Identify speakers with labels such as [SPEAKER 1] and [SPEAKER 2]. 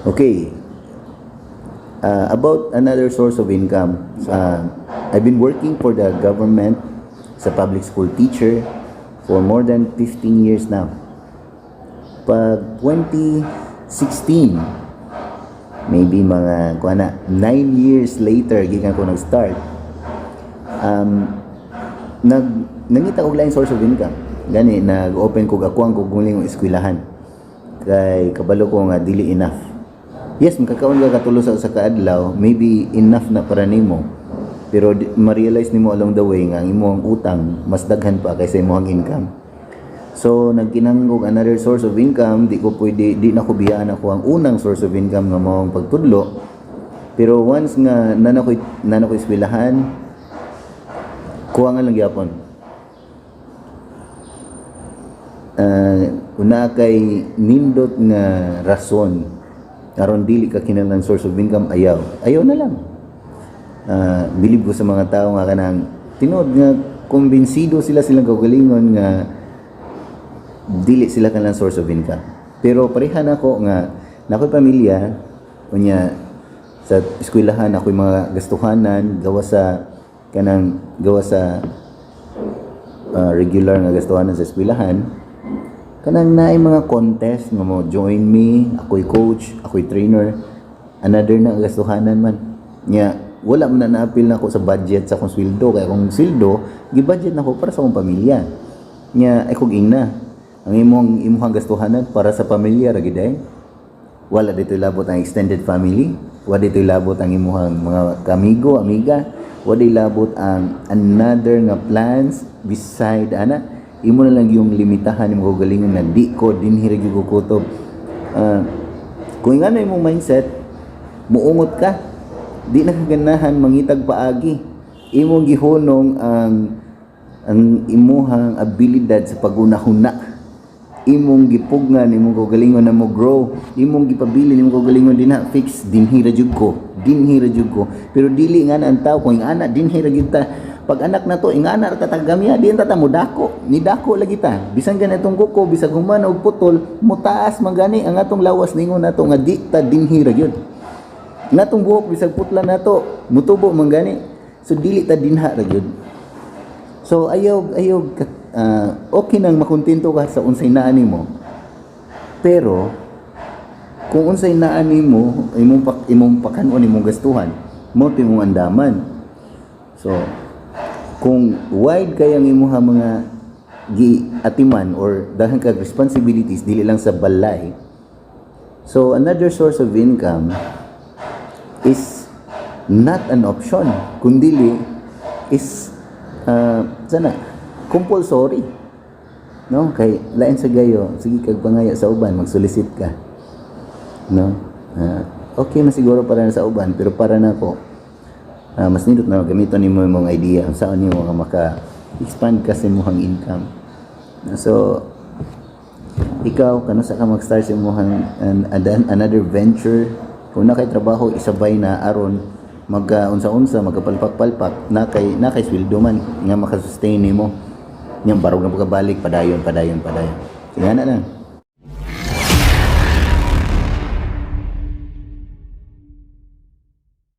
[SPEAKER 1] Okay. About another source of income. I've been working for the government as a public school teacher for more than 15 years now. Pag 2016, maybe mga kuan na, 9 years later gikan ko nag-start. Nag nangita og laing source of income. Gani nag-open ko akoang kaugalingong eskwelahan. Kay kabalo ko nga dili enough. Yes, makakaon ka katulo sa usa ka adlaw, maybe enough na para nimo. Pero ma-realize nimo along the way nga ang imong utang mas daghan pa kaysa imong income. So nagkinahanglan og another source of income, di ko pwede, di na ko biyaan ako ang unang source of income nga mao ang pagtudlo. Pero once nga naa na ko'y eskwelahan, kuha nga lang gyapon. Kung naa kay nindot nga rason aron dili ka kinahanglan source of income, ayaw. Ayaw na lang. Bilib ko sa mga tao nga kanang tinuod nga kumbinsido sila silang kaugalingon nga dili sila kanang source of income. Pero pareha nako nga naa ko'y pamilya, unya sa eskwelahan ako'y mga gastuhanan gawa sa kanang gawa sa regular nga gastuhanan sa eskwelahan, kanang naay mga contest nga mo join me, ako'y coach, ako'y trainer, another na gastuhanan man nya. Wala man na naapil na ako sa budget sa akong sweldo, kay akong sweldo gi-budget na ko para sa akong pamilya. Nya ay kog ingna ang imong imuhang gastuhanan para sa pamilya ra gid ay wala dito labot ang extended family, wala dito labot ang imuhang mga kamigo, amiga, wala labot ang another nga plans beside ana. Imo na lang yung limitahan imong kaugalingon na di ko dinhi ra gyud ko kutob. Kung ingana imong mindset, muungot ka, di na ka ganahan mangitag paagi. Imong gihunong ang imuhang abilidad sa pagunahuna, imong gipugngan imong kaugalingon na mo grow, imong gipabilin imong kaugalingon dinha, fix, dinhi ra jud ko, dinhi ra jud ko. Pero dili nga na ang tao kung ingana dinhi ra gyud ta. Pag anak na to, ingana ra ta tagamya, di ta mo dako, ni dako lagi ta. Bisan ganitong kuko, bisag human og putol, mutaas man gani ang atong lawas. Ningon nato nga di ta dinhi ra gyud. Natong buhok, bisag putla nato, mutubo man gani. So dili ta dinha ra gyud. So ayaw ayaw okay nang makontento ka sa unsay naa nimo. Pero kung unsay naa nimo, imong pakanon, imong gastuhan, mao to imong andaman. So kung wide kay ang imuha mga giatiman or daghan kag responsibilities dili lang sa balay. So another source of income is not an option, kundili is sana compulsory, no? Kay lain sa gayo, sige kag pangaya sa uban, magsolicit ka, no? Okay man siguro para na sa uban, pero para nako, mas nindot na gamiton nimo imong idea unsaon nimo nga maka expand ka sa imong income. So ikaw, kanusa ka mag-start sa imong another venture? Kung naa kay trabaho, isabay na aron mag unsa-unsa, magapalpak-palpak, na kay sweldo man nga makasustain nimo. Nya barog na pagkabalik, padayon, padayon, padayon. Sige na lang.